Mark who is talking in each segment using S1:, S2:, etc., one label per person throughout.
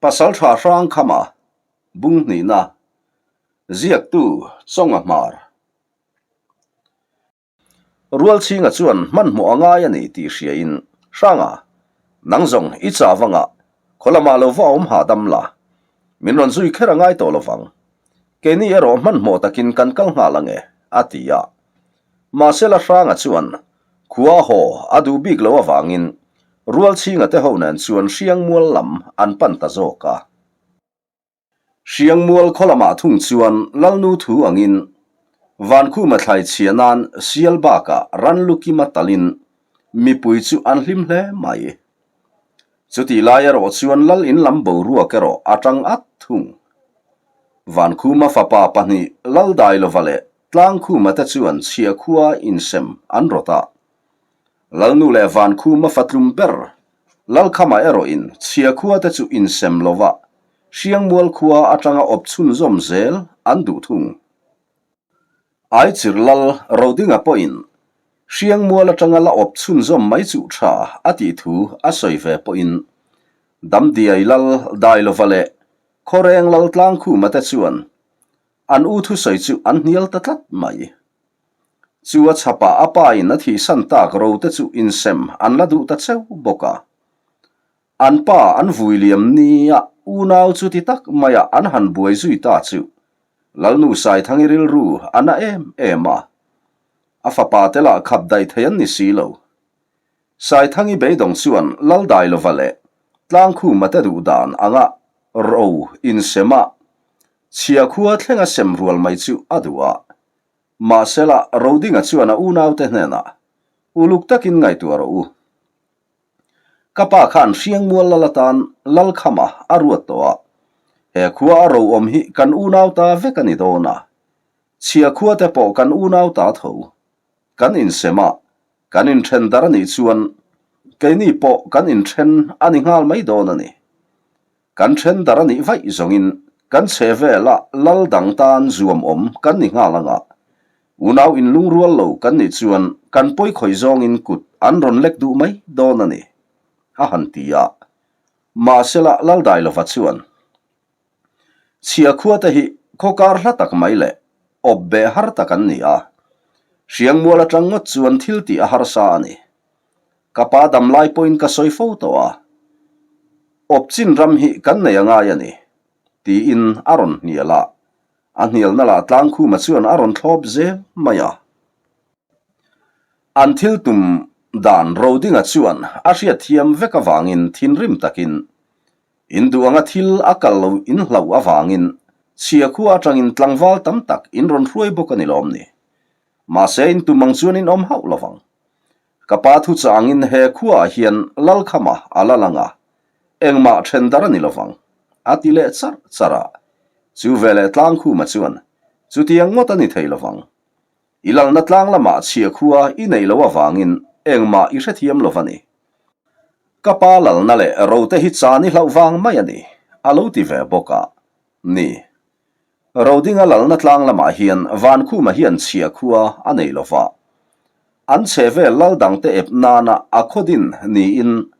S1: Pasalṭha Hrangkhama, Bung hnihna, Ziaktu Chawnga Hmar. Rualchhinga chuan hmanhmawh a ngai a ni tih hriain, Hranga, nang zawng i chah vangah khaw lamah lo va awm hahdam la, min rawn zui kher a ngai tawh lovang. Keini erawh hmanhmawh takin kan kal nghal ang e, a ti a. Mahsela Hranga chuan Khua haw a duh bik loh avangin Rualchhinga te ho nen chuan Hriangmual lam an pan ta zawk a. Hriangmual khaw lamah thung chuan Lalnu thu angin Vankhuma thlai chhia nan sial bakah ran lu kima talin mipui chu an hlim hle mai. Chutih lai erawh chuan Lal in lam boruak erawh a tang at thung. Vankhuma fapa pahnih Laldailova leh Tlangkhuma te chuan chhia khua insem an rawt a. Lalnu leh Vankhuma fatlum ber Lalkhama erawhin chhia khua te chu insem lo va, Hriangmual khua atanga awp chhunzawm zel an duh thung. Aichir Lal Rodinga pawhin Hriangmual atanga la awp chhunzawm mai chuh tha a tih thu a sawi ve pawhin Damdiai Lal Dailova leh Khawreng Lal Tlangkhuma te chuan An u thusawi chu an hnial ta tlat mai. Chu a chhapah a pa in a thihsan tak ro te chu insem an la duh ta cheu bawk a. An pa an vui liam nia unau chu ti tak maia an han buai zui ta chu Lalnu Saithangi rilru a na em em a. A fapa te lah khap daih thei an ni si lo. Saithangi beidawng chuan Laldailova leh Tlangkhuma te duh dan anga ro insema Chhia khua thlenga sem rual mai chu a duh a. Mahsela, Rodinga chuan a unaute hnenah, Uluk takin ngaihtuah rawh u. Ka pa khan Hriangmual lal atan Lalkhama a ruat tawh a. He khua a ro awm hi kan unau ta vek a ni dawn a. Chhia khua te pawh kan unau ta tho. Kan insem a, kan inthen dar a nih chuan keini pawh kan inthen a ni nghal mai dawn a ni. Kan then dar a nih vaih zawngin kan chhe vela lal dang tan zuam awm kan ni nghal anga, unau inlungrual lo kan nih chuan kan pawi khawih zawngin kut an rawn lek duh mai dawn a ni, a han ti a. Mahsela Laldailova chuan, Chhia khua te hi khawkar hla tak mai leh awp beh har tak an ni a, Hriangmual atang ngawt chuan thil tih a harsa a ni. Ka pa dam lai pawhin ka sawi fo tawh a, Awpchin ram hi kan nei a ngai a ni, tiin a rawn hnial a, a hnialna lah Tlangkhuma chuan a rawn thlawp zel mai a. An thil tum dan Rodinga chuan a hriatthiam vek avangin thinrim takin, In duh anga thil a kal lo in hlauh avangin chhia khua atangin tlangval tam tak in rawn hruai bawk a ni lawm ni? Mahse in tum ang chuan in awm hauh lovang. Ka pa thu changin he khuaah hian Lalkhama a la lang a, engmah then dar a ni lovang, a ti leh charh charh a. Chu veleh Tlangkhuma chuan, Chutiang ngawt a ni thei lovang. I lalna tlang lamah chhia khua i neih loh avangin engmah i hrethiam lo va ni. Ka pa lalna leh rote hi chan i hlauh vang mai a ni, a lo ti ve bawk a. Ni. Rodinga lalna tlang lamah hian Vankhuma hian chhia khua a nei lo va. An chhe vel lal dangte ep nana a khaw din niin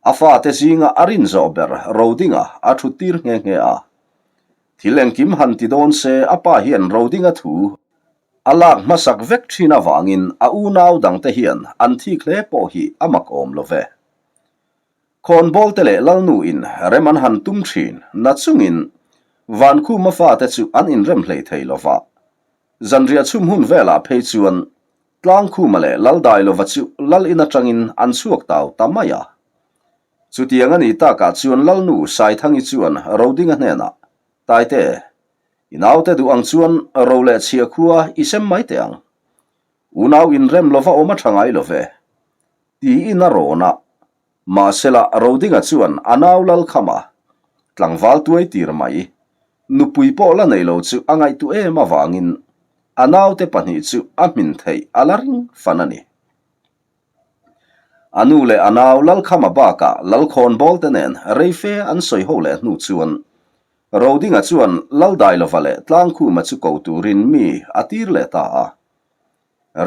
S1: a fate zinga a rin zawh ber Rodinga a thut tir nghe nghe a. Thil engkim han ti dawn se a pa hian Rodinga thu a lak hmasak vek thin avangin a unau dangte hian an thik hle pawh hi a mak awm lo ve. Khawnbawl te leh Lalnu in rem an han tum thin na chungin Vankhuma fate chu an inrem hlei thei lo va. Zanriah chhum hun velah phei chuan Tlangkhuma leh Laldailova chu Lal in atangin an chhuak tau ta mai a. Chutiang a nih takah chuan Lalnu Saithangi chuan Rodinga hnenah, Taite, i naute duh ang chuan ro leh chhia khua i sem mai teh ang. Unau inrem lova awm a tha ngai lo ve. Tiin a rawn a. Mahsela Rodinga chuan a nau Lalkhama, tlangval tuai tir mai, nupui pawh la nei lo chu a ngaihtuah em avangin a naute pahnih chu a hmin theih a la ring fan a ni. A nu leh a nau Lalkhama bakah Lalkhawnbawl te nen reife an sawi ho leh hnu chuan Rodinga chuan Laldailova leh Tlangkhuma chu ko turin mi a tir leh ta a.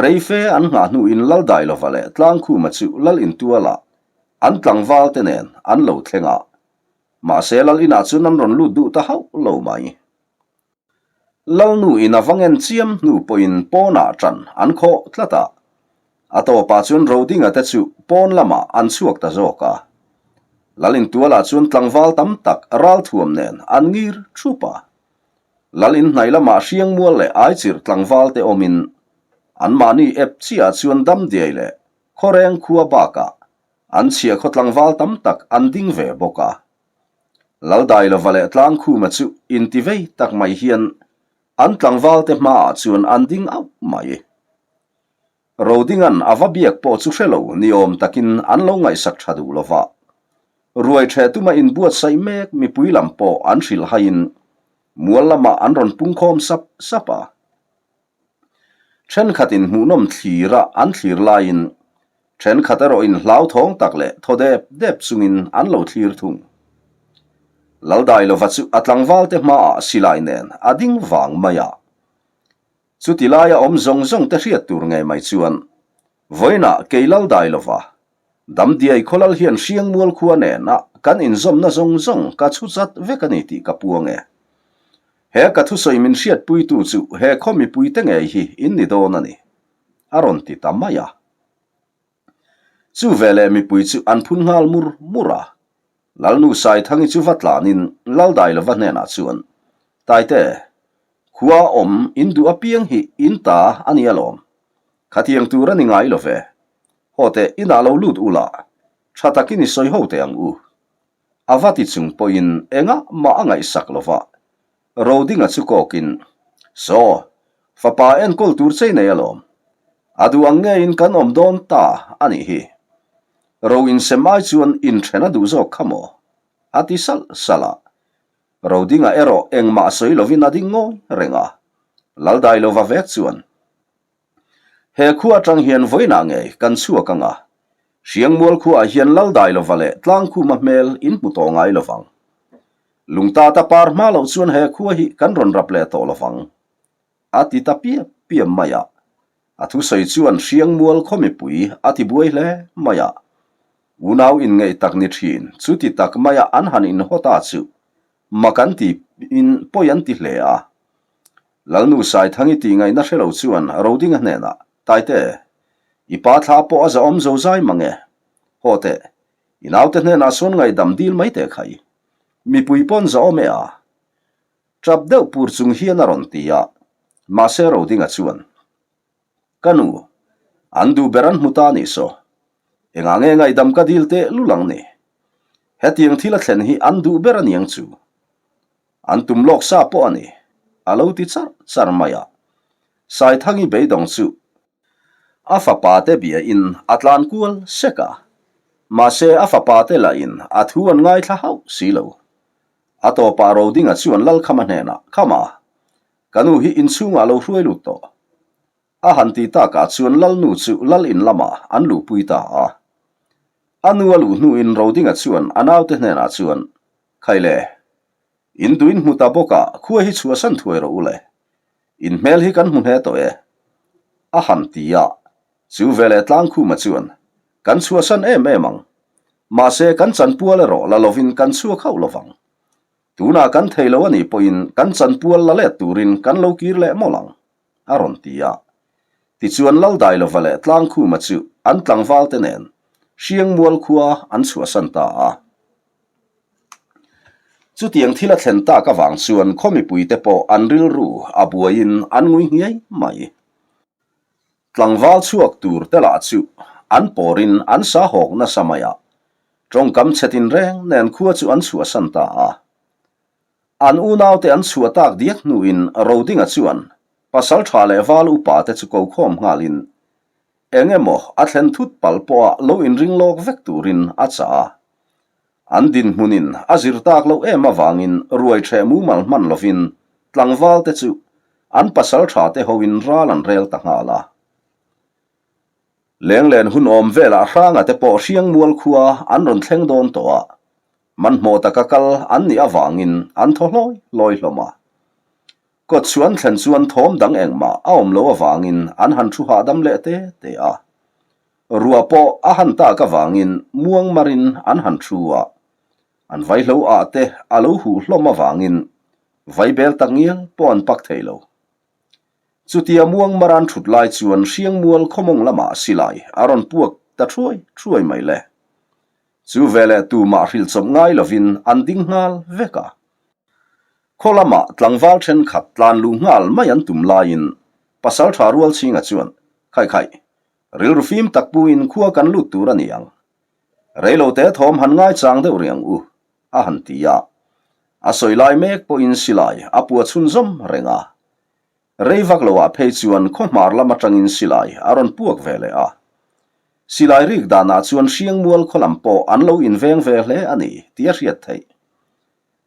S1: Reife an nghah hnuin Laldailova leh Tlangkhuma chu Lal intualah an tlangval te nen an lo thleng a. Mahse lal inah chuan an rawn lut duh ta hauh lo mai. Lalnu in a va ngen chiam hnu pawhin pawnah ṭan an khawh tlat a. A tawpah chuan Rodinga te chu pawn lamah an chhuak ta zawk a. Lal intualah chuan tlangval tam tak ralthuam nen an ngir ṭhup a. Lal inhnaih lamah Hriangmual leh Aichirh tlangval te awmin anmahni ep chiah chuan Damdiai leh Khawreng khua bakah an chhiah khaw tlangval tam tak an ding ve bawk a. Laldailova leh Tlangkhuma chu intivei tak mai hian an tlangvalte hmaah chuan an ding auh mai. Rodinga'n a va biak pawh chu hre lo ni awm takin an lo ngaihsak tha duh lo va. Ruai ṭheh tuma inbuatsaih mek mipui lam pawh an hrilh haiin mual lamah an rawn pungkhawm sap sap a. Ṭhenkhatin hmuhnawm thlira an thlir laiin ṭhenkhat erawhin hlauthawng tak leh thaw dep dep chungin an lo thlir thung. Laldailova chu a tlangvalte hmaah silai nen a ding vang mai a. Chuti laia awm zawng zawng te hriat tur ngei mai chuan vawiinah kei Laldailova Damdiai khawlal hian Hriangmual khua nena kan inzawmna zawng zawng ka chhu chat vek a ni tih ka puang e. He ka thusawi min hriatpuitu chu he khaw mipuite ngei hi in ni dawn a ni, a rawn ti ta mai a. Chu veleh mipui chu an phun nghal mur mur a. Lalnu Saithangi chu va tlanin Laldailova hnenah chuan, Taite, khua awm in duh apiang hi in ta a ni alawm. Khatiang tur a ni ngai lo ve. Haw teh, inah lo lut ula, tha takin i sawi ho teh ang u. A va ti chung pawhin engah mah a ngaihsak lo va. Rodinga chu kawkin, Saw, fapa enkawl tur chei nei alawm. A duh ang ngeiin kan awm dawn ta a nih hi. Ro insem ai chuan inthen a duh zawk kha maw? A ti salh salh a. Rodinga erawh engmah sawi lovin a ding ngawi reng a. Laldailova vek chuan. He khua atang hian vawiinah ngei kan chhuak ang a, Hriangmual khuaah hian Laldailova leh Tlangkhuma hmel in hmu tawh ngai lovang. Lungtata par hma loh chuan he khua hi kan rawn rap leh tawh lovang. A ti ta piap piap mai a. A thusawi chuan Hriangmual khaw mipui a ti buai hle mai a. Unau inngeih tak ni thin, chuti tak maia an han inhaw ta chu mak an ti in pawi an ti hle a. Lalnu Saithangi tih ngaihna hre lo chuan Rodinga hnenah, Taite, i pa thla pawh a zahawm zo zai mang e. Haw teh, i naute hnenah sawn ngaihdam dil mai teh khai. Mipui pawn zahawm e a. Tap deuh pur chung hian a rawn ti a, mahse Rodinga chuan, Ka nu, an duh ber an hmu ta nih saw. Engah nge ngaihdam ka dil teh lul ang ni? Hetiang thil a thlen hi an duh ber aniang chu. An tum lawk sa pawh a ni, a lo ti char char mai a. Saithangi beidawng chu a fapa te biain a tlan kual sek a, mahse a fapa te lahin a thu an ngaithla hauh si lo. A tawpah Rodinga chuan Lalkhama hnenah, Khama, ka nu hi inchhungah lo hruai lut tawh. A han ti takah chuan Lalnu chu Lal in lamah an luhpui ta a. A nu a luh hnuin Rodinga chuan a naute hnenah chuan, Khaile, in duin hmu ta bawkah khua hi chhuahsan thuai rawh u le. In hmel hi kan hmu hle tawh e. A han ti a, chu veleh Tlangkhuma chuan, Kan chhuahsan em em ang. Mahse kan chanpual erawh la lovin kan chhuak hauh lovang. Tunah kan thei lo a nih pawhin kan chanpual la let turin kan lo kir leh mawlh ang. a rawn ti a. Tichuan Laldailova leh Tlangkhuma chu an tlangvalte nen Hriangmual khua an chhuahsan ta a. Chutiang thil a thlen tak avang chuan khaw mipuite pawh an rilru a buaiin an ngui nghiai mai. Tlangval chhuak tur te lah chu an pawrin an sa hawk nasa mai a, tawngkam chhe tinreng nen khua chu an chhuahsan ta a. An unaute an chhuah tak diak hnuin Rodinga chuan pasal tha leh val upa te chu ko khawm nghalin eng emaw a thlen thut pal pawha lo inring lawk vek turin a chah a. An dinhmunin a zir tak loh em avangin ruai ṭheh mumal hman lovin tlangval te chu an pasal tha te hoin ral an rel ta nghal a. Lenglen hun awm velah Hranga te pawh Hriangmual khua an rawn thleng dawn tawh a, Hmanhmawh taka kal an nih avangin an thaw hlawi hlawi hlawm a. Kawt chu an thlen chuan thawm dang engmah a awm loh avangin an han thu hahdam leh te te a. Ruah pawh a han tak avangin muang marin an han thu a. An vaihlo ah te a lo huh hlawm avangin vaibel tak ngial pawh an pak thei lo. Chutia muang maran thut lai chuan Hriangmual khawmawng lamah silai a rawn puak ta thuai thuai mai le. Chu veleh tumah hrilh chawp ngai lovin an ding nghal vek a. Khaw lamah tlangval thenkhat tlan luh nghal mai an tum laiin Pasaltha Rualchhinga chuan, Khai khai, rilru fim tak puin khua kan lut tur a ni ang. Reilote thawm han ngaichang deuh rih ang u, a han ti a. A sawi lai mek pawhin silai a pua chhunzawm reng a. Rei vak loah phei chuan khaw hmar lam atangin silai a rawn puak ve leh a. Silai rik danah chuan Hriangmual khaw lam pawh an lo inveng ve hle a ni tih a hriat theih.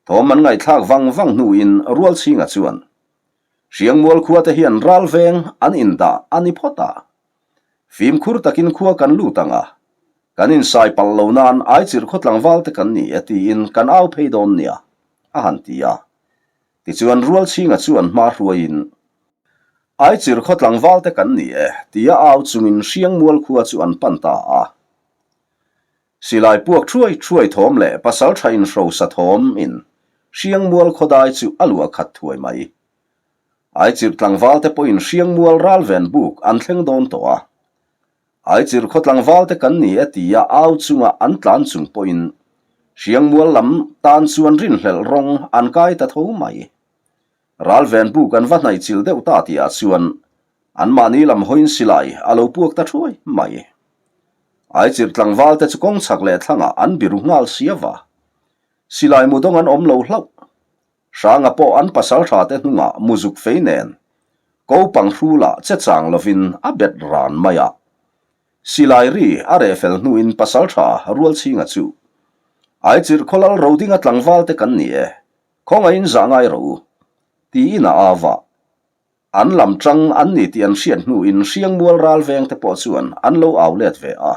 S1: Thawm an ngaihthlak vang vang hnuin Rualchhinga chuan, Hriangmual khuate hian ral veng an indah a ni phawt a. Fimkhur takin khua kan lut ang a, kan insai palh lo nan Aichirh khaw tlangval te kan ni e tiin kan au phei dawn nia, a han ti a. Tichuan Rualchhinga chuan hma hruaiin, Aichirh khaw tlangval te kan ni e tia au chungin Hriangmual khua chu an pan ta a. Silai puak thuai thuai thawm leh pasaltha inhrosa thawm in Hriangmual khawdai chu a luah khat thuai mai. Aichirh tlangval te pawhin Hriangmual ralven buk an thleng dawn tawh a. Aichirh khaw tlangval te kan ni e tia au chunga an tlan chung pawhin Hriangmual lam tan chuan rinhlelh rawng an kai ta tho mai. Ralven buk an va hnaih chilh deuh ta tihah chuan anmahni lam hawiin silai a lo puak ta thuai mai. Aichirh tlangval te chu kawng chhak leh thlangah an biru nghal sia va. Silai mu dawng an awm lo hlauh. Hranga pawh an pasal tha te hnungah muzuk fei nen ko pang hrulah che chang lovin a bet ran mai a. Silai ri a reh fel hnuin pasal tha Rualchhinga chu, Aichirh khawlal rodinga tlangval te kan ni e, khawngaihin zah ngai rawh u, tiin a au a. An lam tang an ni tih an hriat hnuin Hriangmual ralveng te pawh chuan an lo au let ve a.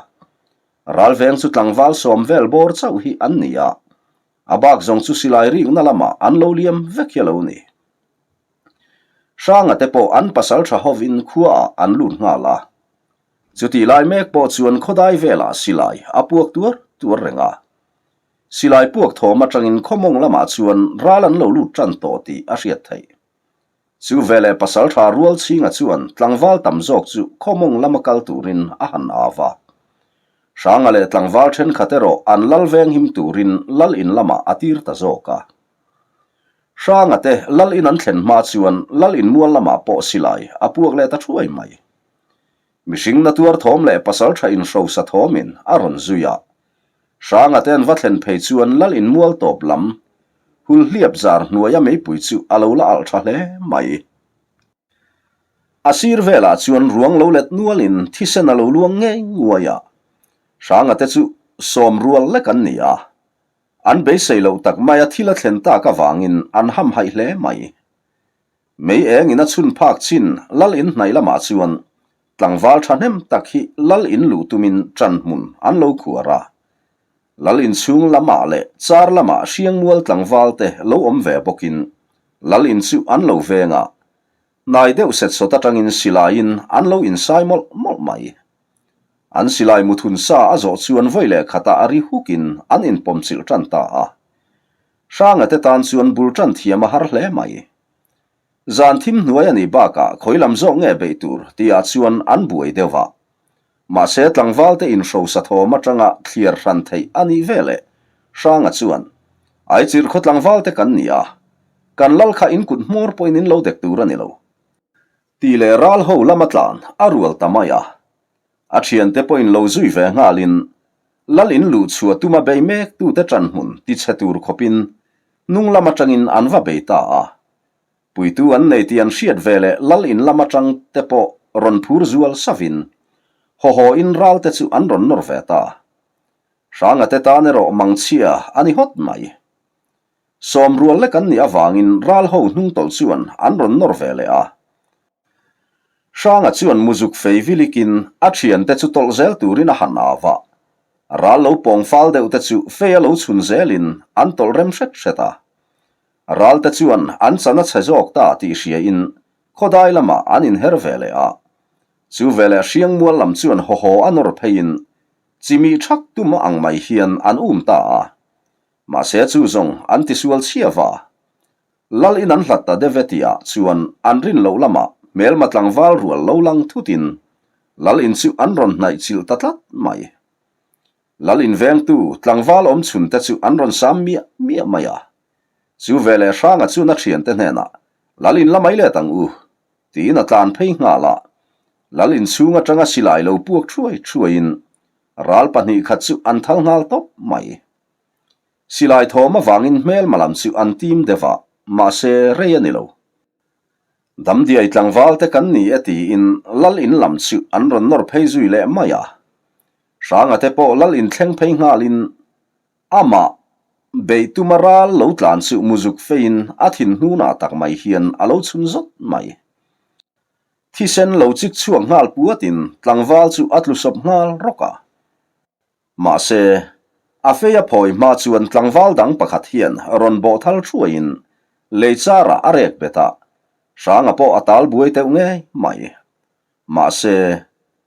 S1: Ralveng chu tlangval sawm vel bawr chauh hi an ni a, a bak zawng chu silai rikna lamah an lo liam vek hi a lo ni. Hranga te pawh an pasal tha hovin khuaah an lut nghal a. Chutih lai mek pawh chuan khawdai velah silai a puak tuar tuar reng a. Silai puak thawm atangin khawmawng lamah chuan ral an lo lut tan tawh tih a hriat theih. Chu veleh pasaltha Rualchhinga chuan tlangval tam zawk chu khawmawng lama kal turin a han au a. Hranga leh tlangval thenkhat erawh an lal venghim turin lal in lamah a tir ta zawk a. Hranga te lal in an thlen hma chuan lal in mual lamah pawh silai a puak leh ta thuai mai. Mihring na tuar thawm leh pasaltha inhrosa thawmin a rawn zui a. Hranga te an va thlen phei chuan lal in mual tawp lam hul hliap zar hnuaia meipui chu a lo la alh tha hle mai. A sir velah chuan ruang lo let nualin thisen a lo luang ngei nguai a. Hranga te chu sawm rual lek an ni a. An beisei loh tak maia thil a thlen tak avangin an hamhaih hle mai. Mei engin a chhun phak chin lal in hnaih lamah chuan tlangval thahnem tak hi lal in luh tumin ṭan hmun an lo khuar a. Lal in chhung lamah leh char lamah Hriangmual tlangval te lo awm ve bawkin lal in chu an lo veng a, hnai deuh set sawt atangin silaiin an lo insai mawlh mawlh mai. An silai muthun sa a zawh chuan vawi leh khatah a ri hukin an inpawmchilh ṭan ta a. Hranga te tan chuan bul tan thiam a har hle mai. Zan thim hnuai a nih bakah khawi lam zawk nge beih tur tihah chuan an buai deuh a. Mahse tlangval te inhrosa thawm atanga thliar hran theih a nih veleh Hranga chuan, Aichirh khaw tlangval te kan ni a, kan lal kha in kut hmawr pawhin in lo dek tur a ni lo. Tih leh ral ho lama tlan a rual ta mai a. A thiante pawhin lo zui ve nghalin Lal in luh chhuah tuma bei mek tute ṭan hmun tichhe tur khawpin hnung lam aṭangin an va bei ta a. Puitu an nei tih an hriat ve leh Lal in lam aṭang te pawh rawn phur zual savin haw-haw in ral te chu an rawn nawr ve ta. Hranga te tan erawh mangchhia a ni hawt mai. Sawm rual lek an nih avangin ral ho hnung tawlh chuan an rawn nawr ve leh a. Hranga chuan muzuk fei vilikin a thiante chu tawlh zel turin a han au a. Ral lo pawng fal deuh te chu fei a lo chhun zelin an tawlh rem hret hret a. Ral te chuan an chan a chhe zawk ta tih hriain khawdai lamah an inher ve leh a. Chu veleh Hriangmual lam chuan haw haw a nawr pheiin chimih thak tum ang mai hian an um ta a. Mahse chu zawng an tisual chhia va. Lal in an hlat ta deuh e tihah chuan an rin loh lamah hmelma tlangval rual lo lang thutin Lal in chu an rawn hnaih chilh ta tlat mai. Lal in vengtu tlangval awm chhun te chu an rawn sam miah miah mai a. Chu veleh Hranga chuan a thiante hnenah, Lal in la mai let ang u, tiin a tlan phei nghal a. Lal in chhung atanga silai lo puak thuai thuaiin ral 2 khat chu an thal nghal tawp mai. Silai thawm avangin hmelma lam chu an tim deuh a, mahse rei a ni lo. Damdiai tlangval te kan ni e tiin lal in lam chu an rawn nawr phei zui leh mai a. Hranga te pawh lal in thleng phei nghalin amah beih tuma ral lo tlan chu muzuk feiin a thin hnunah tak mai hian a lo chhun zawt mai. Thisen lo chik chhuak nghal puatin tlangval chu a tlu sawp nghal rawk a. Mahse, a fei a phawi hma chuan tlangval dang pakhat hian rawn bawh thal thuaiin lei charah a rek bet a, Hranga pawh a tal buai teuh ngei mai. Mahse,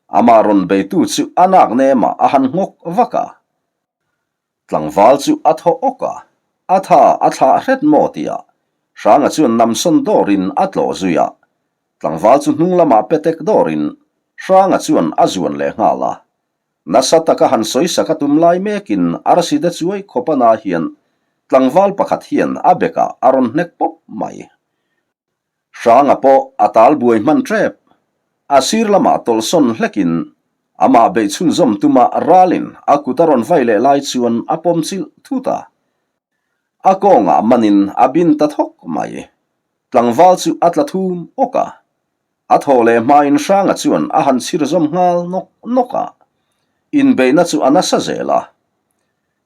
S1: amah rawn beitu chu a nak nemah a han nghawk vak a. Tlangval chu a thaw awk a, a tha a thlah hret maw tihah Hranga chuan namsawn dawrin a tlawh zui a, tlangval chu hnung lamah petek dawrin Hranga chuan a zuan leh nghal a. Nasa taka han sawi sak a tum lai mekin arsi te chuai khawp ana hian tlangval pakhat hian a bekah a rawn hnek pawp mai. Hranga pawh a tal buai hman tep. A sir lamah tawlhsawn hlekin amah beih chhunzawm tuma ralin a kut a rawn vai leh lai chuan a pawm chilh thut a. A kawngah manin a bin ta thawk mai. Tlangval chu a tla thum awk a. A thaw leh hmain Hranga chuan a han chhir zawm nghal nawk nawk a, inbeihna chu a nasa zel a.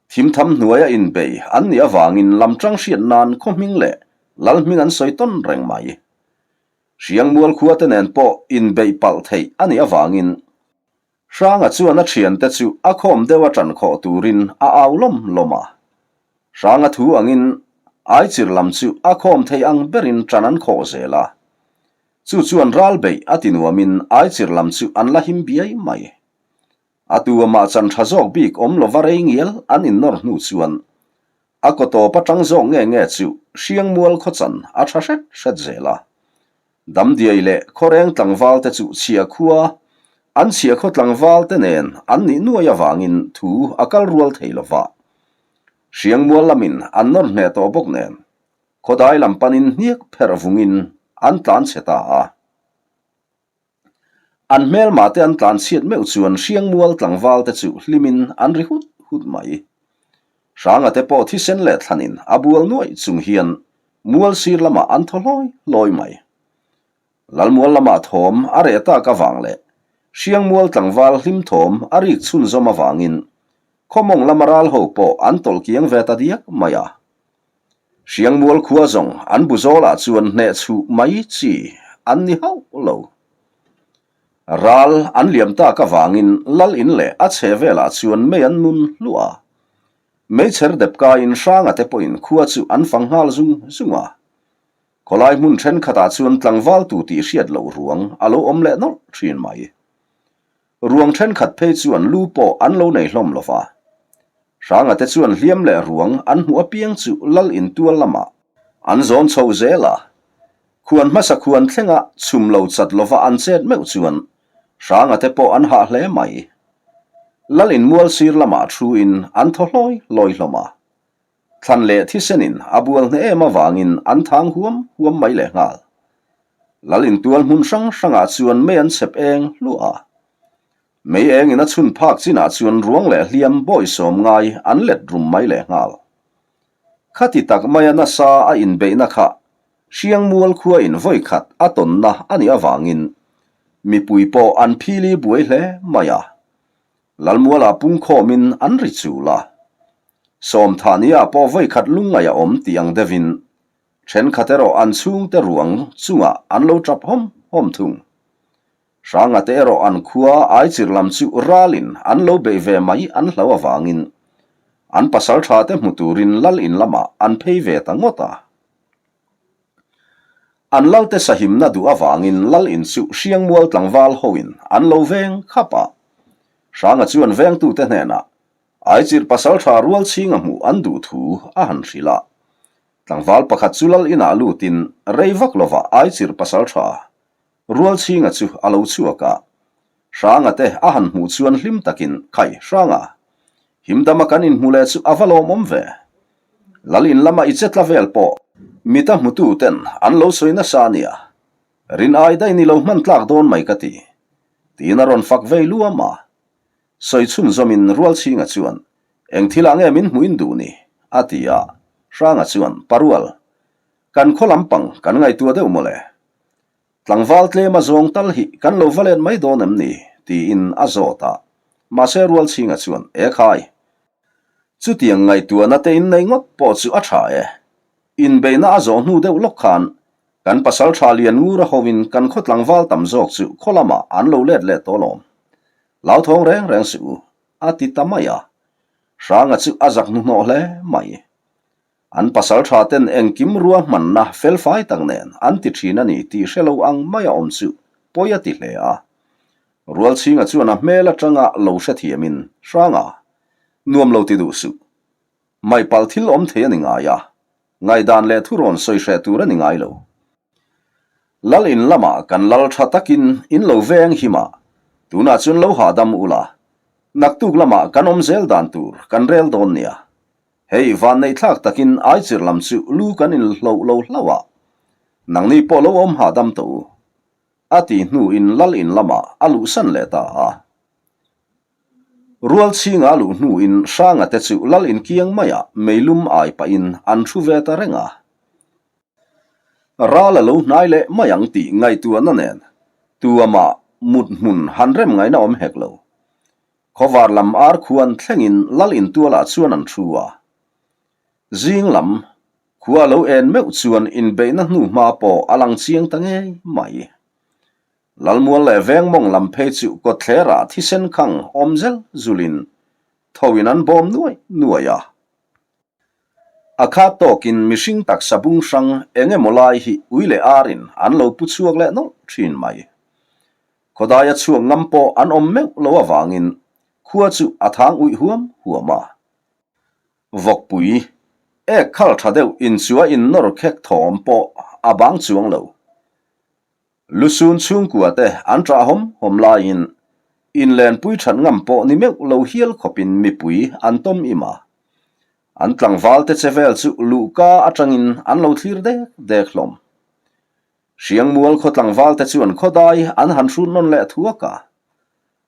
S1: Thimtham hnuaia inbei an nih avangin lamṭang hriat nan khaw hming leh lal hming an sawi tawn reng mai. Hriangmual khuate nen pawh inbeih palh theih a nih avangin Hranga chuan a thiante chu a khawm deuh a ṭan khawh turin a au lawm lawm a. Hranga thu angin Aichir lam chu a khawm thei ang berin ṭan an khawh zel a. Chu chuan ral beih a ti nuamin Aichir lam chu an la him biai mai. A tu amah chan ṭha zawk bik awm lova rei ngial an innawr hnu chuan a kaw tawp aṭang zawk nge nge chu Hriangmual khaw chan a ṭha hret hret zel a. Damdiai leh Khawreng tlangval te chu chhia khua, an chhia khaw tlangval te nen an nih nuai avangin thu a kal rual thei lo va. Hriangmual lamin an nawr hneh tawh bawk nen, khawdai lam panin hniak pherh vungin an tlan chhe ta a. An hmelmah te an tlan chhiat meuh chuan Hriangmual tlangval te chu hlimin an ri hut hut mai. Hranga te pawh thisen leh thlanin a bual nuaih chung hian mual sir lamah an thaw hlawi hlawi mai. Lalmual lamah thawm a reh tak avang leh Hriangmual tlangval hlim thawm a rik chhunzawm avangin khawmawng lama ral ho pawh an tawlh kiang ve ta diak mai a. Hriangmual khua zawng an bu zawlah chuan hneh chhuh mai chi an ni hauh lo. Ral an liam tak avangin lal in leh a chhe velah chuan mei an nun hluah a. Meichher dep kaiin Hranga te pawhin khua chu an fang nghal zung zung a. Khawlai hmun thenkhatah chuan tlangval tu tih hriat loh ruang a lo awm leh nawlh thin mai. Ruang thenkhat phei chuan lu pawh an lo nei hlawm lo va. Hranga te chuan hliam leh ruang an hmuh apiang chu lal intual lamah an zawn chho zel a. Khuan hmasa khuan thlenga chhum lo chat lova an chet meuh chuan Hranga te pawh an hah hle mai. Lal inmual sir lamah thuin an thaw hlawi hlawi hlawm a. Thlan leh thisenin a bual hneh em avangin an thang huam huam mai leh nghal. Lal intual hmun hrang hrangah chuan mei an chhep eng hluah a. Mei engin a chhun phak chinah chuan ruang leh hliam bawisawm ngai an let rum mai leh nghal. Khati tak maia nasa a inbeihna kha Hriangmual khua in vawi khat a tawnna a nih avangin mipui pawh an phili buai hle mai a. Lalmualah pungkhawmin an ri chul a. Sawmthahniah pawh vawi khat lungngaih a awm tih ang deuhin Thenkhat erawh an chhungte ruang chungah an lo tap hawm hawm thung. Hranga te erawh an khua Aichir lam chu ralin an lo beih ve mai an hlo avangin an pasal tha te hmu turin lal in lamah an phei ve ta ngawt a. An lalte sahimna duh avangin lal in chu Hriangmual tlangval hoin an lo veng khap a. Hranga chuan vengtute hnenah. Aichirh pasalṭha Rualchhinga hmuh an duh thu a han hrilh a. Tlangval pakhat chu lal inah lutin rei vak lovah Aichirh pasalṭha Rualchhinga chu a lo chhuak a. Hranga te a han hmuh chuan hlim takin, Khai, Hranga! Himdama kan inhmu leh chu a va lawmawm ve. Lal in lama i che tla vel pawh mita hmutu ten an lo sawi nasa a nia. Rin ai daih ni lo hman tlak dawn mai ka ti. Tiin a rawn fak vei luam a. Sawi chhunzawmin Rualchhinga chuan, Eng thilah nge min hmuh in duh ni? a ti a. Hranga chuan, Parual, kan khaw lampang kan ngaihtuah deuh mawle. Tlangval tlema zawng tal hi kan lo va let mai dawn em ni? tiin a zawt a. Mahse Rualchhinga chuan, E khai! Chutiang ngaihtuahna te in nei ngawt pawh chu a tha e. Inbeihna a zawh hnu deuh lawk khan kan pasal tha lian ngur a hovin kan khaw tlangval tam zawk chu khaw lamah an lo let leh tawh lawm. Hlauthawng reng reng suh u, a ti ta mai a. Hranga chu a zak hnuhnawh hle mai. An pasal tha ten engkim ruahmanna felfai tak nen an ti thin a ni tih hre lo ang mai a awm chu pawi a ti hle a. Rualchhinga chuan a hmel atanga lo hrethiamin, Hranga, nuam lo ti duh suh. Maipal thil awm thei a ni ngai a, ngaihdan leh thu rawn sawi hreh tur a ni ngai lo. Lal in lamah kan lal tha takin in lo veng him a, tunah chuan lo hahdam ula, naktuk lamah kan awm zel dan tur kan rel dawn nia. Hei vanneihthlak takin aichir lam chu lu kan inhloh lo hlauh a, nangni pawh lo awm hahdam tawh u, a tih hnuin lal in lamah a luhsan leh ta a. Rual chhinga a luh hnuin Hranga te chu lal inkiang maiah meilum ai pahin an thu ve ta reng a. Ral a lo hnai leh mai ang tih ngaihtuahna nen tuamah mut hmun han rem ngaihna awm hek lo. Khawvar lam ar khuan thlengin lal intualah chuan an thu a. Zing lam khua a lo en meuh chuan inbeihna hnu hma pawh a lang chiang ta ngei mai. Lalmual leh Vengmawng lam phei chu kawtthlerah thisen khang awm zel zulin thoin an bawm nuai nuai a. A khat tawkin mihring taksa bung hrang eng emaw lai hi ui leh arin an lo pu chhuak leh nawlh thin mai. Khawdaia chhuak ngam pawh an awm meuh lo avangin khua chu a thang uih huam huam a. Vawkpui, ek khal tha deuh inchua innawr khek thawm pawh a bang chuang lo. Lusun chhungkua te an ṭah hawm hawm laiin inlenpui ṭhat ngam pawh ni meuh lo hial khawpin mipui an tawm im a. An tlangval te che vel chu luhka aṭangin an lo thlir dek dek hlawm. Hriangmual khaw tlangval te chuan khawdai an han hrut nawn leh thuak a.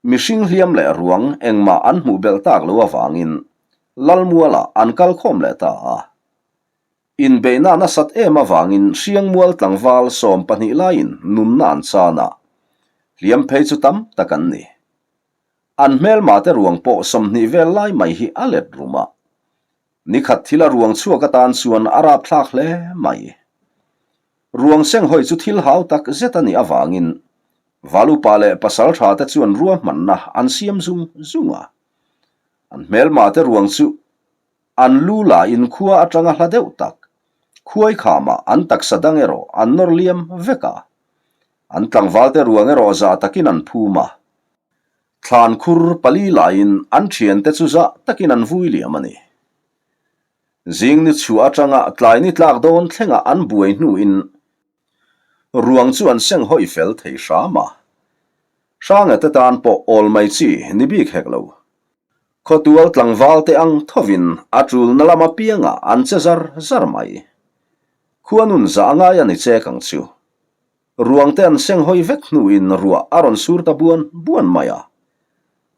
S1: Mihring hliam leh ruang engmah an hmuh belh tak lo avangin Lalmualah an kal khawm leh ta a. Inbeihna nasat em avangin Hriangmual tlangval 12 laiin nunna an chan a, hliam phei chu tam tak an ni. An hmelmate ruang pawh 20 vel lai mai hi a let rum a. Nikhat thila ruang chhuak atan chuan a rapthlak hle mai. Ruang senghawi chu thil hau tak zet a nih avangin Valupa leh Pasalṭha te chuan ruahmanna an siam zung zung a. An hmelmate ruang chu An lu la in khua atanga hla deuh tak, khuai khamah an taksa dang erawh an nawr liam vek a. An tlangvalte ruang erawh zah takin an phum a. Thlan khur pali laiin an thiante chu zah takin an vui liam a ni. Zing ni chhuah atanga tlai ni tlak dawn thlengah an buai hnuin ruang chu an seng hawi fel thei hram a. Hranga te tan pawh awl mai chi ni bik hek lo. Khawtual tlangval te ang thovin a tulna lam apiangah an che zar zar mai. Khuanun zah ngai a ni chek ang chu. Ruang te an seng hawi vek hnuin ruah a rawn sur ta buan buan mai a.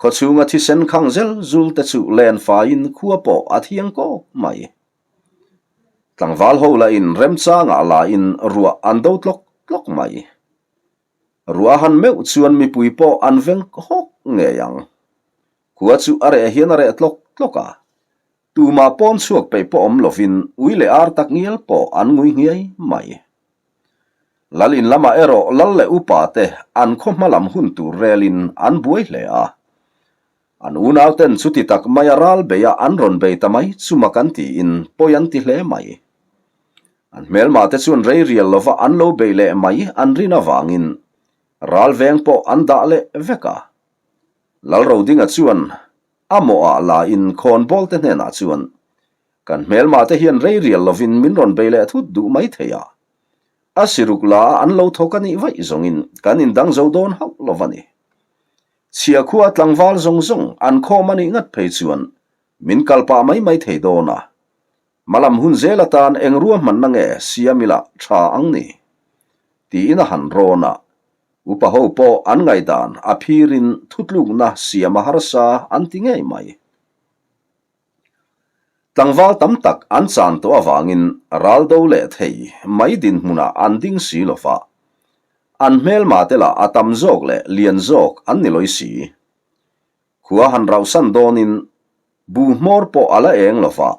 S1: Khawchhunga thisen khang zel zul te chu len faiin khua pawh a thiang kawk mai. Tlangval ho lahin remchangah lain ruah an do tlawk tlawk mai. Ruah han meuh chuan mipui pawh an veng hawk ngei ang. Khua chu a reh hian a reh tlawk tlawk a. Tumah pawn chhuak peih pawh awm lovin ui leh ar tak ngial pawh an ngui nghiai mai. Lal in lamah erawh lal leh upa te an khaw hma lam hun tur relin an buai hle a. An unauten chuti tak maia ral beia an rawn bei ta mai chu mak an tiin pawi an ti hle mai. An hmelmah te chuan rei rial lova an lo bei leh mai an rin avangin ral veng pawh an dah leh vek a. Lalrodinga chuan. A mawhah la in khawnbawl te hnenah chuan, Kan hmelma te hian rei rial lovin min rawn bei leh thut duh mai thei a. A siruk la a an lo thawk a nih vaih zawngin kan indang zo dawn hauh lo va ni. Chhia khua tlangval zawng zawng an khawm a nih ngat phei chuan min kal pah mai mai thei dawn a. Hmalam hun zel atan eng ruahmanna nge siam ila tha ang ni? Tiin a han rawn a. Upa ho pawh an ngaihdan a phirin thutlukna siam a harsa an ti ngei mai. Tlangval tam tak an chan tawh avangin ral do leh thei mai dinhmunah an ding si lo va. An hmelma te lah a tam zawk leh lian zawk an ni lawi si. Khua han rauhsan dawnin bu hmawr pawh a la eng lo va,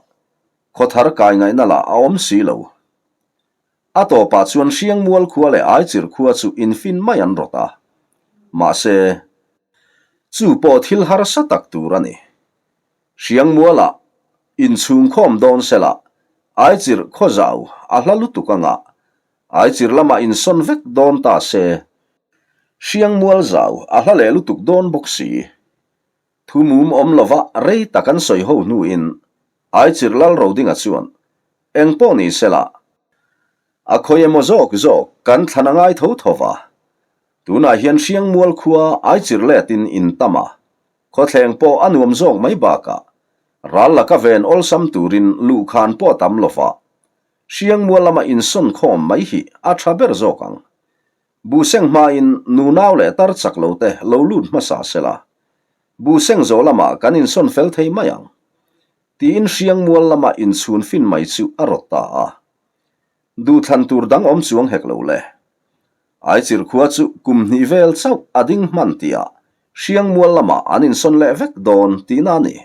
S1: khawthar kai ngaihna lah a awm si lo. A tawpah chuan Hriangmual khua leh Aichir khua chu infin mai an rawt a. Mahse, chu pawh thil harsa tak tur a ni. Hriangmualah inchhungkhawm dawn sela Aichir khaw zau a hla lutuk anga Aichir lamah insawn vek dawn ta se, Hriangmual zau a hla leh lutuk dawn bawk si. Thu mum awm lova rei tak an sawi ho hnuin Aichir Lal Rodinga chuan eng pawh ni sela, a khawi emaw zawk zawk kan thlan a ngai tho tho va, tunah hian Hriangmual khua Aichir letin in tam a, khawthleng pawh a nuam zawk mai bakah ral laka ven awlsam turin luhkhan pawh a tam lova, Hriangmual lama insawn khawm mai hi a tha ber zawk ang. Buhseng hmain nunau leh tar chak lo te lo lut hmasa sela, Buhseng zawh lamah kan insawn fel thei mai ang, tiin Hriangmual lama inchhun fin mai chu a rawt ta a. Duhthlan tur dang awm chuang hek lo le. Aichir khua chu kum hnih vel chauh a ding hman tihah Hriangmual lamah an insawn leh vek dawn tihna a ni.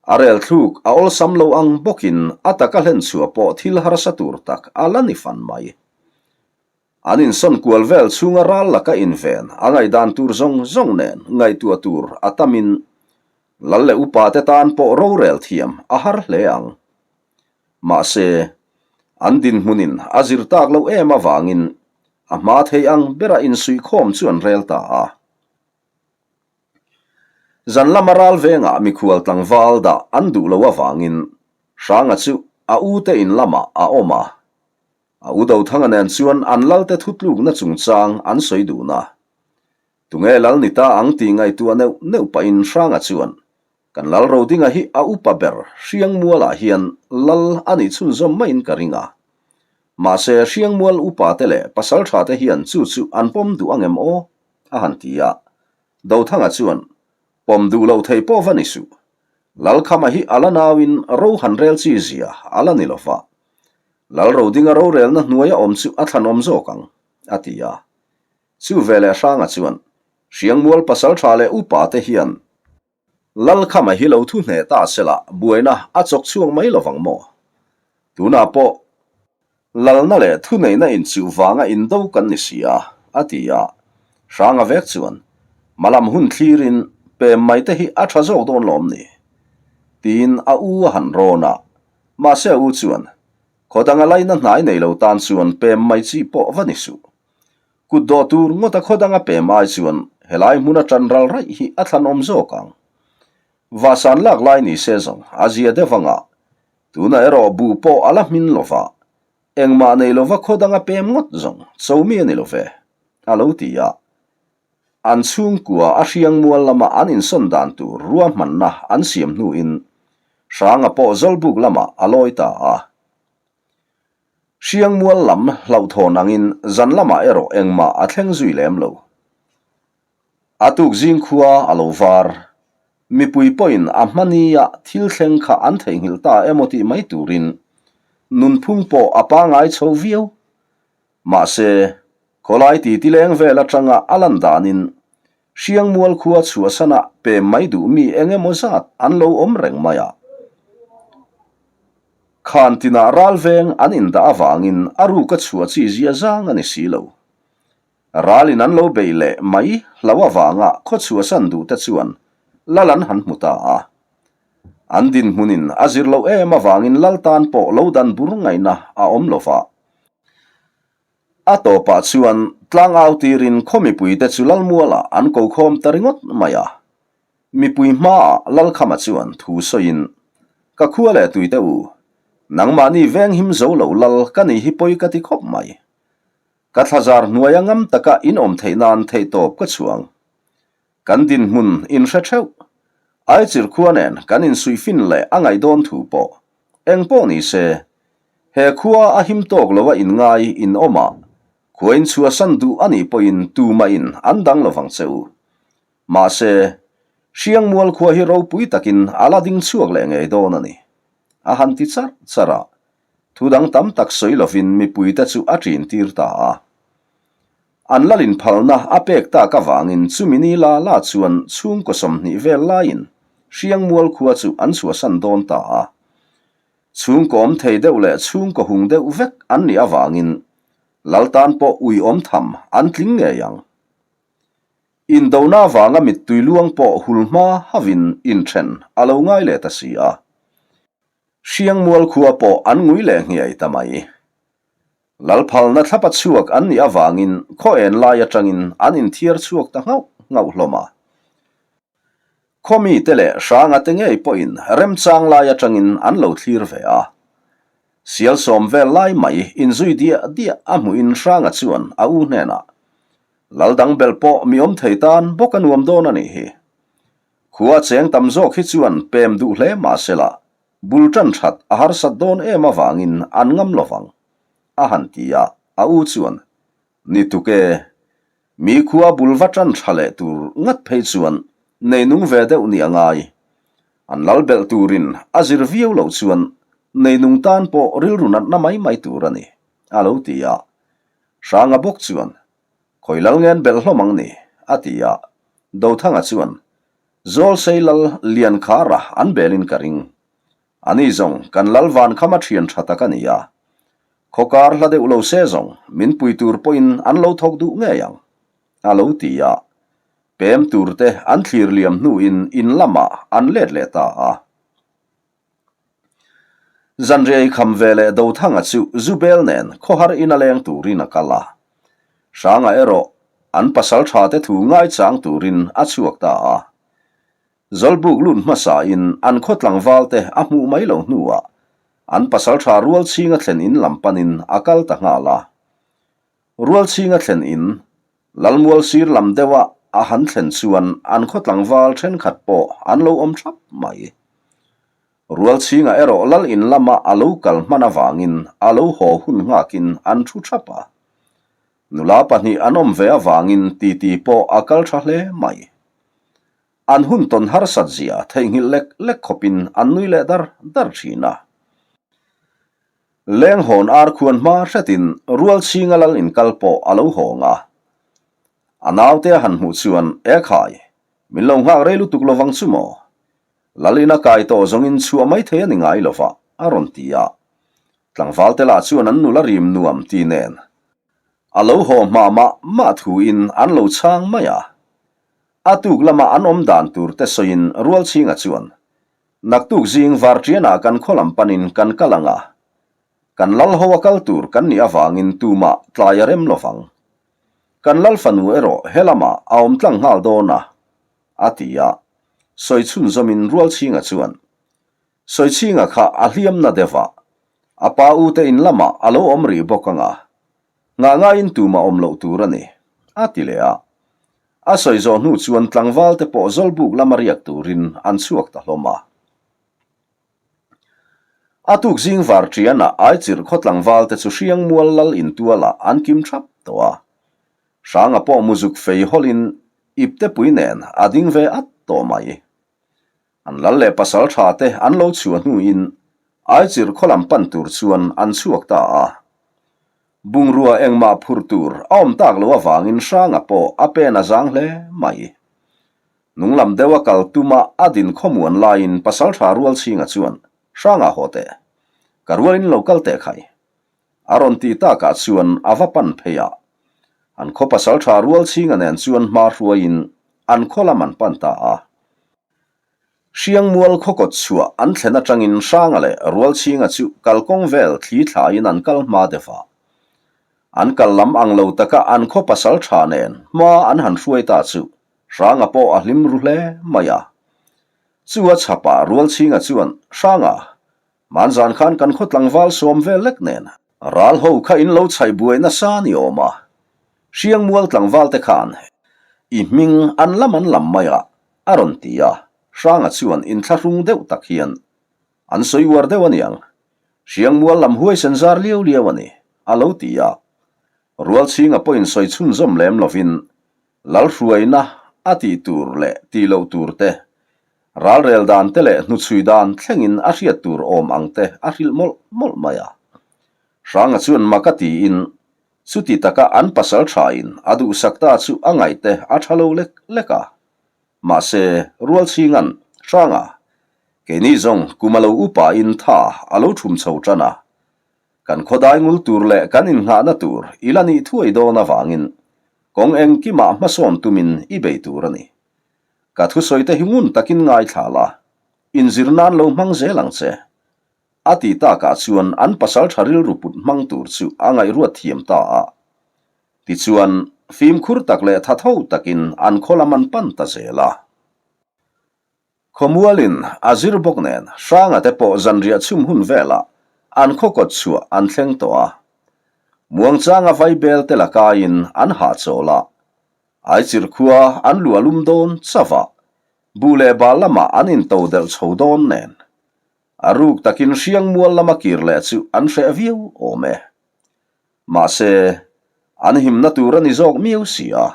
S1: A rel thluk a awlsam lo ang bawkin a taka hlen chhuah pawh thil harsa tur tak a la ni fan mai. An insawn kual vel chhunga ral laka inven a ngaihdan tur zawng zawng nen ngaihtuah tur a tamin lal leh upa te tan pawh rorel thiam a har hle ang. Mahse, an dinhmunin a zir tak loh em avangin a hma thei ang bera insuihkhawm chu an rel ta a. Zan lama ral vengah mikhual tlangval dah an duh loh avangin Hranga chu a ute in lamah a awm a. A u Dothanga nen chuan an lalte thutlukna chungchang an sawi dun a. Tunge lal ni ta ang tih ngaihtuah neuh neuh pahin Hranga chuan, Kan lal Rodinga hi a upa ber Hriangmualah hian lal a nih chhunzawm maiin ka ring a. Mahse Hriangmual upate leh pasalthate hian chu chu an pawm duh angem aw? a han ti a. Dothanga chuan, Pawm duh loh thei pawh va ni suh. Lalkhama hi a la nauin ro han rel chi zia a la ni lo va. Lal Rodinga rorelna hnuaia awm chu a thlanawm zawk ang, a ti a. Chu veleh Hranga chuan, Hriangmual pasaltha leh upa te hian Lalkhama hi lo thu hneh ta sela buaina a chawk chhuak mai lovang maw? Tunah pawh Lalna leh thuneihna inchuh vanga indo kan ni si a, a ti a. Hranga vek chuan, Malam hun thlirin pem mai te hi a tha zawk dawn lawm ni? Tiin a u a han rawn a. Mahse a u chuan, Khaw danga laina hnai nei lo tan chuan pem mai chi pawh va ni suh. Kut dawh tur ngawta khaw danga pem ai chuan helai hmuna tan ral raih hi a thlanawm zawk ang. Vahsan lak lai ni se zawng a zia deuh anga Tunah erawh buh pawh a la hmin lo va, engmah nei lova khaw danga pem ngawt zawng cho mi a ni lo ve, a lo ti a. An chhungkua a Hriangmual lama an insawn dan tur ruahmanna an siam hnuin Hranga pawh Zawlbuk lamah a lawi ta a. Hriangmual lam hlauhthawn angin zan lamah erawh engmah a thleng zui lem lo. A tuk zing khua a lo var. Mipui pawhin a hmania thil thleng kha an theihnghilh ta emaw tih mai turin nunphung pawh a pangai chho viau. Mahse, khawlai titi leng vel atanga a lan danin Hriangmual khua chhuahsana pem mai duh mi eng emaw zat an lo awm reng mai a. Khan tinah ral veng an indah avangin a ruka chhuah chi zia zang a ni si lo. Ralin an lo beih leh mai hlo avanga khaw chhuahsan duhte chuan lal an han hmu ta a. An dinhmunin a zir loh em avangin lal tan pawh lo dan bur ngaihna a awm lo va. A tawpah chuan tlangau tirin khaw mipuite chu Lalmualah an ko khawm ta ringawt mai a. Mipui hmaah Lalkhama chuan thu sawiin, Ka khua leh tuite u, nangmahni venghim zo lo lal ka ni hi pawi ka ti khawp mai. Ka thlazar hnuaia ngam taka in awm theih nan theihtawp ka chhuang. Kan dinhmun in hre theuh. Aichir khua nen kan insuihfin leh a ngaih dawn thu pawh eng pawh ni se, he khua a him tawk lo a inngai in awm a, khua in chhuahsan duh a nih pawhin tumahin an dang lovang che u. Mahse, Hriangmual khua hi ropui takin a la ding chhuak leh ngei dawn a ni. A han ti charh charh a, thu dang tam tak sawi lovin mipuite chu a ṭin tir ta a. An lal inphalna a pek tak avangin chumi ni la la chuan chhungkaw 20 vel laiin Hriangmual khua chu an chhuahsan dawn ta a. Chhungkaw awm thei deuh leh chhungkaw hung deuh vek an nih avangin lal tan pawh uiawm tham an tling ngei ang. Indona avanga mittui luang pawh hul hma havin inthen a lo ngai leh ta si a. Hriangmual khua pawh an ngui leh nghiai ta mai. Lalphalna thlapa chhuak an nih avangin khaw en lai atangin an inthiar chhuak ta nghauh nghauh hlawm a. Khaw mite leh hranga te ngei pawhin remchang lai atangin an lo thlir ve a. Sial sawm vel lai mai inzui diah diah a hmuhin hranga chuan a u hnenah, Lal dang belh pawh mi awm thei tan bawk a nuam dawn a nih hi. Khua cheng tam zawk hi chuan pem duh hle mah sela, bul tan that a harsat dawn em avangin an ngam lo vang, a han ti a, a u chuan, Ni tuk e, mi khua bul va tan tha leh tur ngat phei chuan nei nung ve deuh nih a ngai. An lal belh turin a zir viau loh chuan nei nung tan pawh rilru natna mai mai tur a ni, a lo ti a. Hranga bawk chuan, Khawi lal ngen belh hlawm ang ni, a ti a. Dothanga chuan, Zawlsei lal lian khara an belin ka ring. Ani zawng kan lal van khama thian tha tak a ni a. Khawkar hla deuh lo se zawng min pui tur pawhin an lo thawk duh ngei ang, a lo ti a. Pem turte an thlir liam hnuin in lamah an let leh ta a. Zanriai kham ve leh Dothanga chu Zubel nen khawhar ina leng turin a kal a. Hranga erawh an pasal tha te thu ngaichang turin a chhuak ta a. Zawlbuk lut hmasain an khaw tlangval te a hmuh mai lo hnuah an pasal tha Rualchhinga thlen in lam panin a kal ta nghal a. Rualchhinga thlen in Lalmual sir lam deuha a han thlen chuan an khaw tlangval thenkhat pawh an lo awm thap mai. Rualchhinga erawh lal in lama a lo kal hman avangin a lo haw hun nghakin an thu thap a. Nula pahnih an awm ve avangin titi pawh a kal tha hle mai. An hun tawn harsat zia theihnghilh lek lek khawpin an nui leh dar dar thin a. Lenghawn ar khuan hma hretin Rualchhinga lal inkal pawh a lo hawng a. A naute a han hmuh chuan, Ekhai, min lo nghak rei lutuk lovang chu maw? Lal ina kai tawh zawngin chhuah mai thei a ni ngai lova, a rawn ti a. Tlangvalte lah chuan an nula rim nuam ti nen a lo haw hma mah mah thuin an lo chhang mai a. A tuk lama an awm dan tur te sawiin Rualchhinga chuan, Naktuk zing Varṭianah kan khaw lam panin kan kal ang a, kan lal ho a kal tur kan nih avangin tumah tlai a rem lovang. Kan lal fanu erawh he lamah a awm tlang nghal dawn a, a ti a. Sawi chhunzawmin Rualchhinga chuan, Sawichhinga kha a hliamna deuh a, a pa ute in lamah a lo awm rih bawk ang a, nghah ngaiin tumah awm loh tur a ni, a ti leh a. A sawi zawh hnu chuan tlangval te pawh Zawlbuk lama riak turin an chhuak ta hlawm a. A tuk zing var ṭianah Aichirh khaw tlangval te chu Hriangmual lal intualah an kim ṭhap tawh a. Hranga pawh muzuk fei hawlhin iptepui nen a ding ve at tawh mai. An lal leh pasal tha te an lo chhuah hnuin Aichirh khaw lam pan tur chuan an chhuak ta a. Bungrua engmah phurh tur a awm tak loh avangin Hranga pawh a pen a zang hle mai. Nung lam deuh a kal tuma a din khawmuan laiin pasal tha Rualchhinga chuan, Hranga haw teh. Ka rualin lo kal teh khai. A rawn tih takah chuan a va pan phei a. An khaw pasal tha Rualchhinga nen chuan hma hruaiin an khaw lam an pan ta a. Hriangmual khaw kawt chhuah an thlen atangin Hranga leh Rualchhinga chu kalkawng vel thli thlaiin an kal hma deuh a. An kal lam ang lo taka an khaw pasal tha nen hma an han hruai ta chu Hranga pawh a hlim ru hle mai a. Chu a chhapah Rualchhinga chuan, Hranga, hmanzan khan kan khaw tlangval sawm vel lek nen, ral ho kha in lo chhaih buai nasa ni awm a, Hriangmual tlangval te khan i hming an lam an lam mai a, a rawn ti a. Hranga chuan inthlahrung deuh tak hian, An sawi uar deuh a niang, Hriangmual lam huaisen zar liau liau a ni, a lo ti a. Rualchhinga pawhin sawi chhunzawm lem lovin Lalhruaina a tih tur leh tih loh tur te, ralrel dan te leh hnuchhui dan thlengin a hriat tur awm ang te a hrilh mawlh mawlh mai a. Hranga chuan mak a tiin chuti taka an pasal thain a duhsak ta chu a ngaih te a tha lo lek lek a. Mahse, Rualchhinga'n, Hranga, keini zawng kum a lo upain tha a lo thum chho tan a, Kan khawdai ngul tur leh kan innghahna tur i la nih thuai dawn avangin kawng engkimah hmasawn tumin i bei tur a ni. Ka thusawite hi ngun takin ngaithla la, inzir nan lo hmang zel ang che. A ti takah chuan an pasal tha rilru put hmang tur chu a ngaihruat thiam ta a. Tichuan, fimkhur tak leh thatho takin an khaw lam an pan ta zel a. Khawmualin a zir bawk nen Hranga te pawh zanriah chhum hun velah an khaw kawt chhuah an thleng tawh a. Muangchanga vaibel te lakaiin an hahchawl a. Aichirh khua an luah lum dawn chauh a, buh leh bal lamah an into delh chho dawn nen. A ruk takin Hriangmual lama kir leh chu an hreh viau awm e. Mahse, an himna tur a ni zawk miau si a.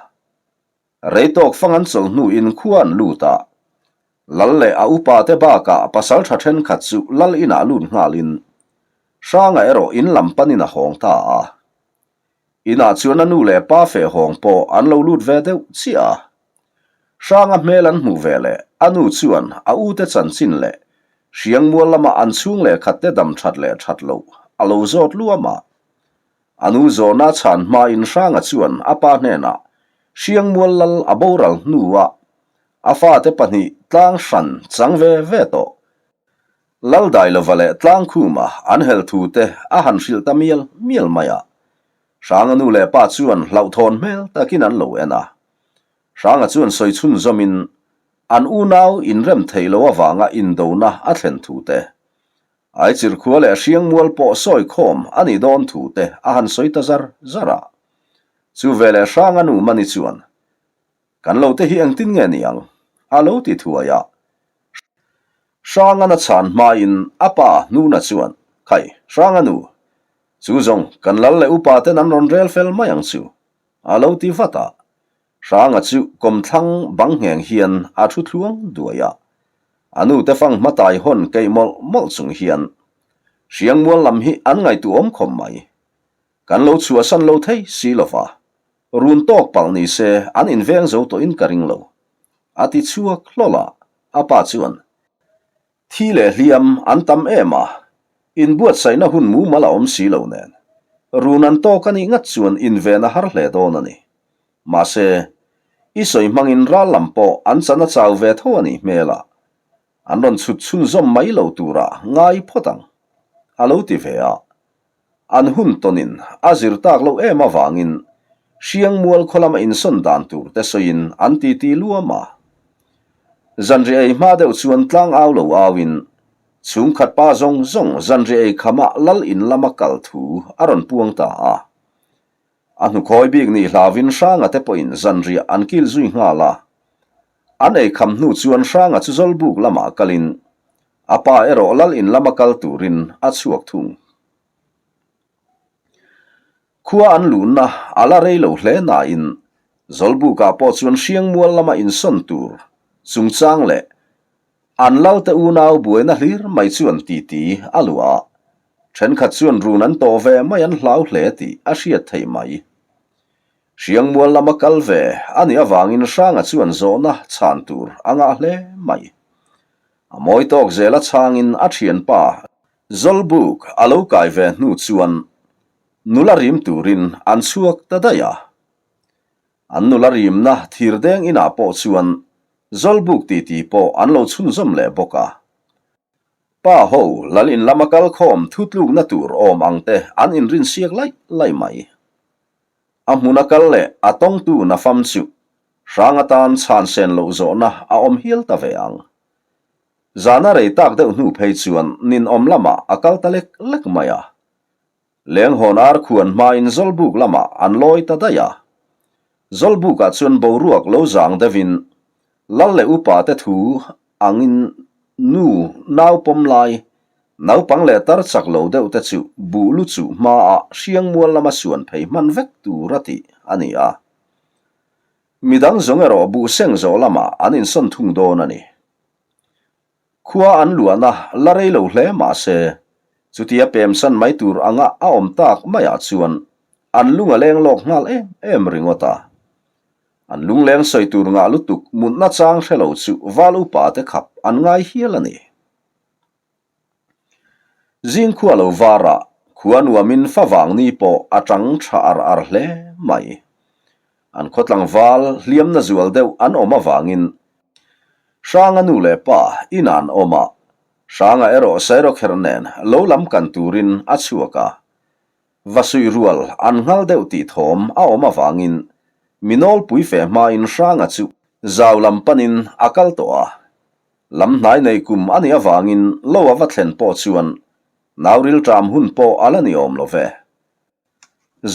S1: Rei tawk fang an chawlh hnuin khua an lut a, Lal leh a upa te bakah pasal tha thenkhat chu Lal inah lut nghalin Hranga erawh in lam panin a hawng ta a. Inah chuan a nu leh pa feh hawng pawh an lo lut ve deuh chiah a. Hranga hmel an hmuh ve leh a nu chuan a ute chanchin leh Hriangmual lama an chhung leh khatte dam that leh that loh a lo zawt luam a. A nu zawhna chhan hmain Hranga chuan a pa hnenah Hriangmual lal a boral hnuah a fate pahnih tlang hran chang ve ve tawh. Lal Dailova leh Tlangkhuma an hel thu te a han hrilh ta mial mial mai a. Hranga nu leh pa chuan hlauhthawn hmel takin an lo en a. Hranga chuan sawi chhunzawmin an unau inrem theih loh avanga indona a thlen thu te Aichirh khua leh Hriangmual pawh sawi khawm a nih dawn thu te a han sawi ta zar zar a. Chu veleh Hranga nu Mani chuan, Kan lo te hi engtin nge ni ang? a lo ti thuai a. Hrangan a chhan hmain a pa Hnuna chuan, Khai, Hranga nu, chu zawng kan lal leh upa ten an rawn rel fel mai ang chu, a lo ti vat a. Hranga chu kawmthlang bang ngheng hian a thu thluang duai a. A nute fang hmatai hawn keih mawlh mawlh chung hian Hriangmual lam hi an ngaihtuahawm khawp mai. Kan lo chhuahsan lo thei si lo va, run tawk palh ni se an inveng zo tawhin ka ring lo, a ti chhuak hlawl a, a pa chuan, Thi leh hliam an tam em a, inbuatsaihna hun mumal a awm si lo nen, run an tawk a nih ngat chuan inven a har hle dawn a ni. Mahse, i sawi hmangin ral lam pawh an chan a chau ve tho a nih hmel a, an rawn chhut chhunzawm mai lo turah ngai phawt ang, a lo ti ve a. An hun tawnin a zir tak loh em avangin Hriangmual khaw lama insawn dan tur te sawiin an titi luam a. Zanriah ei hma deuh chuan tlang au lo auin chhungkhat pa zawng zawng zanriah ei khamah lal in lama kal thu a rawn puang ta a. A hnukhawi bik nih hlauvin Hranga te pawhin zanriah an kil zui nghal a. An ei kham hnu chuan Hranga chu Zawlbuk lamah kalin A pa erawh lal in lama kal turin a chhuak thung. Khua an luhna a la rei lo hle nain Zawlbukah pawh chuan Hriangmual lama insawn tur chungchang leh an lalte unau buaina hlir mai chuan titi a luah a, thenkhat chuan run an tawh ve mai an hlau hle tih a hriat theih mai. Hriangmual lama kal ve a nih avangin Hranga chuan zawhna chhan tur a ngah hle mai. A mawi tawk zel a chhangin a thianpa Zawlbuk a lo kai ve hnu chuan nula rim turin an chhuak ta daih a. An nula rimna thirdeng inah pawh chuan Zawlbuk titi pawh an lo chhunzawm leh bawk a. Pa ho lal in lama kal khawm thutlukna tur awm ang te an inrinsiak laih laih mai. A hmuna kal leh a tawngtu nafam chu hrang atan chhan sen loh zawhna a awm hial ta ve ang. Zana rei tak deuh hnu phei chuan ninawm lamah a kal ta lek lek mai a. Lenghawn ar khuan hmain Zawlbuk lamah an lawi ta daih a. Zawlbukah chuan boruak lo zang deuhin Lal leh upa te thu angin nu nau pawm lai, naupang leh tar chak lo deuh te chu buh lu chuh hmaah Hriangmual lama suan phei hman vek tur a tih a ni a. Midang zawng erawh buh seng zawh lamah an insawn thung dawn a ni. Khua an luahna la rei lo hle mah se, chutia pemsan mai tur anga a awm tak maiah chuan an lung a leng lawk nghal em em ringawt a. An lungleng sawi tur ngah lutuk mutna chang hre lo chu val upa te khap an ngai hial a ni. Zing khua lo varah khua nuamin favang ni pawh a tang tha ar ar hle mai. An khaw tlangval hliamna zual deuh an awm avangin Hranga nu leh pa inah an awm a, Hranga erawh Sairawkherh nen lo lam kan turin a chhuak a. Va suih rual an nghal deuh tih thawm a awm avangin mi nawlpui fe hmain Hranga chu zau lam panin a kal tawh a. Lam hnai nei kum a nih avangin lo a va thlen pawh chuan nau rilṭam hun pawh a la ni awm lo ve.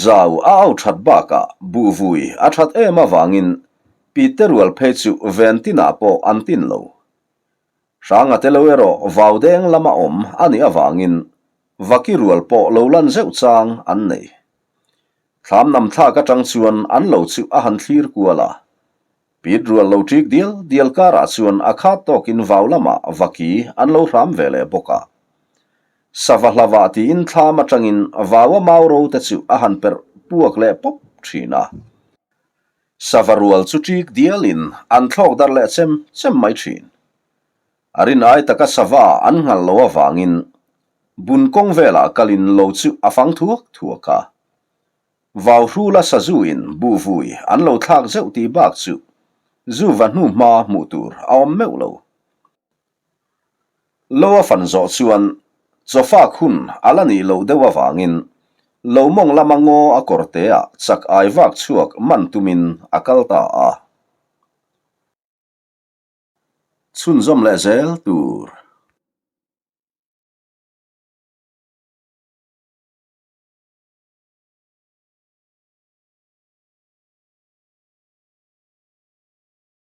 S1: Zau a au that bakah buhvui a that em avangin Pite rual phei chu ven tinah pawh an tin lo. Hranga te lo erawh vau deng lama awm a nih avangin vaki rual pawh lo lan zeuh chang an nei. Thlam nam thlak atang chuan an lo chu a han thlir kual a. Pit rual lo ṭik dial dial karah chuan a khat tawkin vau lamah vaki an lo hram ve leh bawk a. Sava hlavah tiin thlam atangin vaua mau ro te chu a han perh puak leh pawp thin a. Sava rual chu ṭik dialin an thlawk darh leh chem chem mai thin. A rin ai taka sava an nghal lo avangin bun kawng velah kalin lo chu a fang thuak thuak a. Vau hrula sazu in buhvui an lo thlak zeuh tih bak chu zu va hnu hma hmuh tur a awm meuh lo. Lo a fan zawh chuan chawfak hun a la nih loh deuh avangin lo mawng lama ngaw a kawrte ah chak ai vak chhuak man tumin a kal ta a. Chhunzawm leh zel tur.